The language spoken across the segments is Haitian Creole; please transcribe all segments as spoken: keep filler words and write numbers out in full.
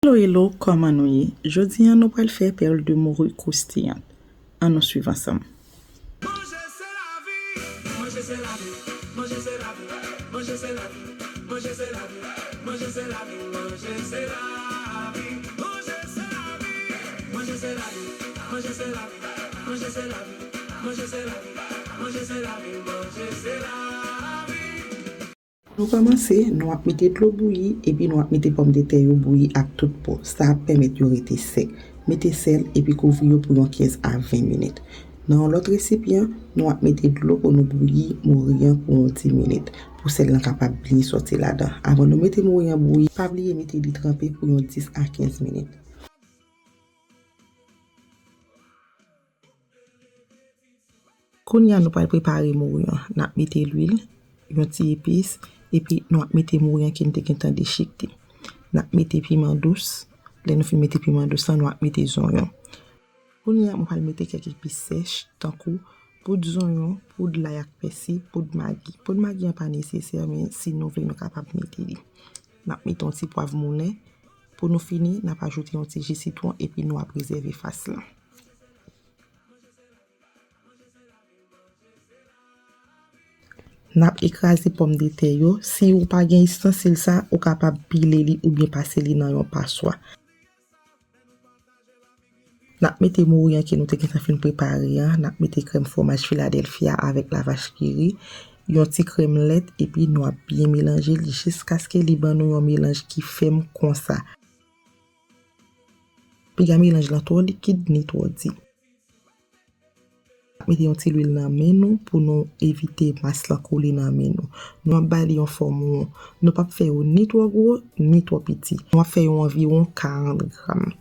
Hello, hello, kòman nou ye? Jodi a, nou pral fè perles de morue croustillantes. Ann nou swiv ansanm. Pou nou kòmanse, nou ap mete dlo bouyi, epi nou ap mete pòmdetè yo bouyi ak tout po. Sa ap pèmèt yo rete sèk. Mete sèl, epi kouvri yo pou yon kenz a ven minit. Nan yon lòt resipyan, nou ap mete dlo pou nou bouyi mori an pou yon dis minit, pou sèl lan kapab byen sòti ladan. Avan nou mete mori an bouyi, pa bliye mete li tranpe pou yon dis a kenz minit. Kounye a, nou pral prepare mori an. N ap mete lwil, yon ti epis, epi nou ap mete mori an ke n te gentan dechikte. N ap mete piman dous. Lè nou fin mete piman dous lan, nou ap mete zonyon. Kounye a, mwen pral mete kèk epis sèch, tankou poud zonyon, poud lay ak pèsi, poud magi. Poud magi an pa nesesè, men si nou vle, nou kapab mete li. N ap mete yon ti pwav moulen. Pou nou fini, n ap ajoute yon ti ji sitwon, epi nou ap rezève fas lan. N ap ekraze pòmdetè yo. Si ou pa gen istansil sa, ou kapab pile li oubyen pase li nan yon paswa. N ap mete mori an ke nou te gentan fin prepare an. N ap mete krèm fwomaj Philadelphia avèk lavach kiri, yon ti krèm lèt, epi nou ap byen melanje li jiskaske li ban nou yon melanj ki fèm konsa. Piga melanj lan twò likid ni twò di. Mete yon ti lwil nan men nou pou nou evite mas lan kole nan men nou. Nou ap ba li yon fòm won. Nou p ap fè yo ni twò gwo, ni twò piti. Nou ap fè yo anviwon karant gram.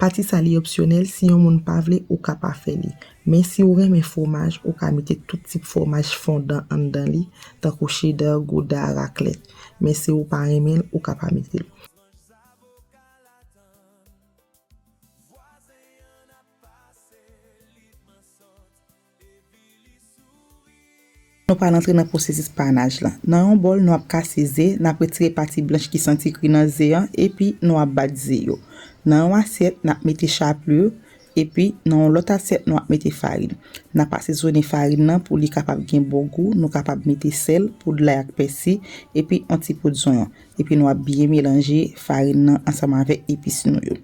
Pati sa li opsyonèl, si yon moun pa vle, ou ka pa fè li. Men si ou renmen fwomaj, ou ka mete tout tip fwomaj fondan anndan li, tankou cheda, gouda, raklèt. Men si ou pa renmen l, ou ka pa mete l. Nou pral antre nan pwosesis panaj lan. Nan yon bòl, nou ap kase ze, n ap retire pati blanch ki santi kri nan ze an, epi nou ap bat ze yo. Nan yon asyèt, n ap mete chapelure, epi nan yon lòt asyèt, nou ap mete farin. N ap asezonnen farin nan pou li kapab gen bon gou, nou kapab mete sèl, poud lay ak pèsi, epi yon ti poud zonyon. Epi nou ap byen melanje farin nan ansanm avèk epis nou yo.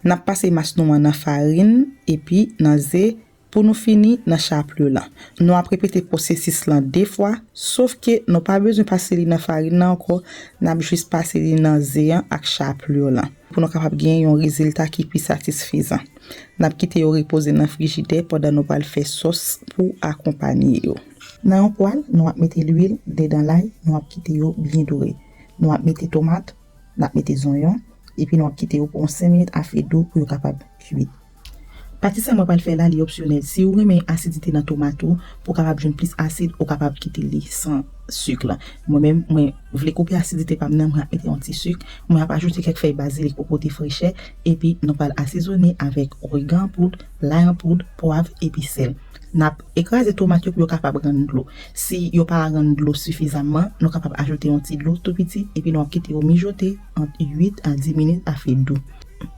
N ap pase mas nou an nan farin, epi nan ze, pou nou fini nan chapelure lan. Nou ap repete pwosesis lan de fwa, sof ke nou pa bezwen pase li nan farin nan ankò, n ap jis pase li nan ze an ak chapelure lan, pou nou kapab gen yon rezilta ki pi satisfezan. N ap kite yo repoze nan frijidè pandan nou pral fè sòs pou akonpanye yo. Nan yon pwal, nou ap mete lwil, de dan lay, nou ap kite yo byen dore. Nou ap mete tomat, n ap mete zonyon, epi nou ap kite yo pou yon senk minit a fe dou pou yo kapab kuit. Pati sa mwen pral fè la, li opsyonèl. Si ou renmen asidite nan tomat ou, pou w kapab jwenn plis asid, ou kapab kite li san sik la. Mwen menm, mwen vle koupe asidite pa m nan, mwen ap mete yon ti sik. Mwen ap ajoute kèk fèy bazilik pou pote frechè, epi nou pral asezonnen avèk origan an poud, lay an poud, pwav, epi sèl. N ap ekraze tomat yo pou yo kapab rann dlo. Si yo pa rann dlo sifizamman, nou kapab ajoute yon ti dlo tou piti, epi nou ap kite yo mijote ant uit a dis minit a fe dou.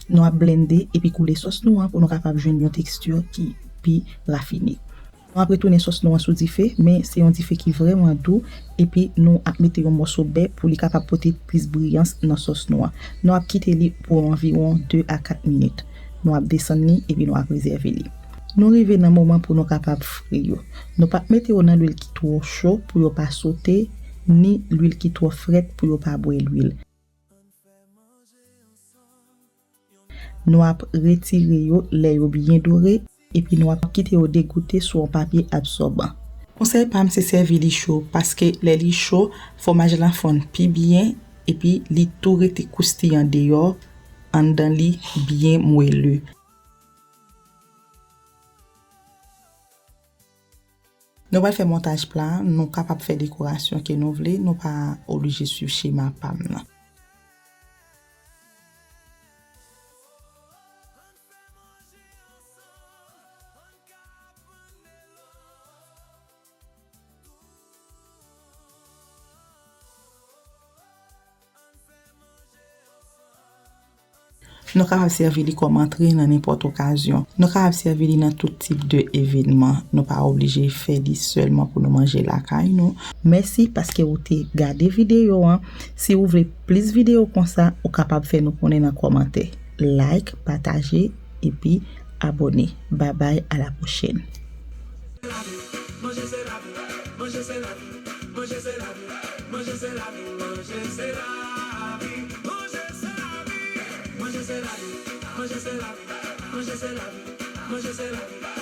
Nou ap blende epi koule sòs nou an pou nou kapab jwenn yon teksti ki pi rafine. Nou ap retounen sòs nou an sou dife, men se yon dife ki vrèman dou, epi nou ap mete yon mòso bè pou li kapab pote plis briyans nan sòs nou an. Nou ap kite li pou anviwon de a kat minit. Nou ap desann li epi nou ap rezève li. Nou rive nan moman pou nou kapab fri yo. Nou p ap mete yo nan lwil ki twò cho pou yo pa sote, ni lwil ki twò frèt pou yo pa bwè lwil. Nou ap retire yo lè yo byen dore, epi nou ap kite yo degoute sou yon papye absòban. Konsèy pa m se sèvi li cho, paske lè li cho, fwomaj lan fonn pi byen, epi li tou rete kroustiyan deyò, anndan li byen mwele. Nou pral fè montaj pla a, nou kapab fè dekorasyon ke nou vle, nou pa oblije swiv chema pa m nan. Nou kapab sèvi li kòm antre nan nenpòt okazyon. Nou kapab sèvi li nan tout tip de evenman. Nou pa oblije fè li sèlman pou nou manje lakay nou. Mèsi paske ou te gade videyo an. Si ou vle plis videyo konsa, ou kapab fè nou konnen nan kòmantè. Like, pataje, epi abòne. Babay, a la pwochèn. Manje se lavi, manje se lavi, manje se lavi, manje se lavi, manje se lavi, manje se lavi, manje se lavi, manje se lavi, manje se lavi, manje se lavi.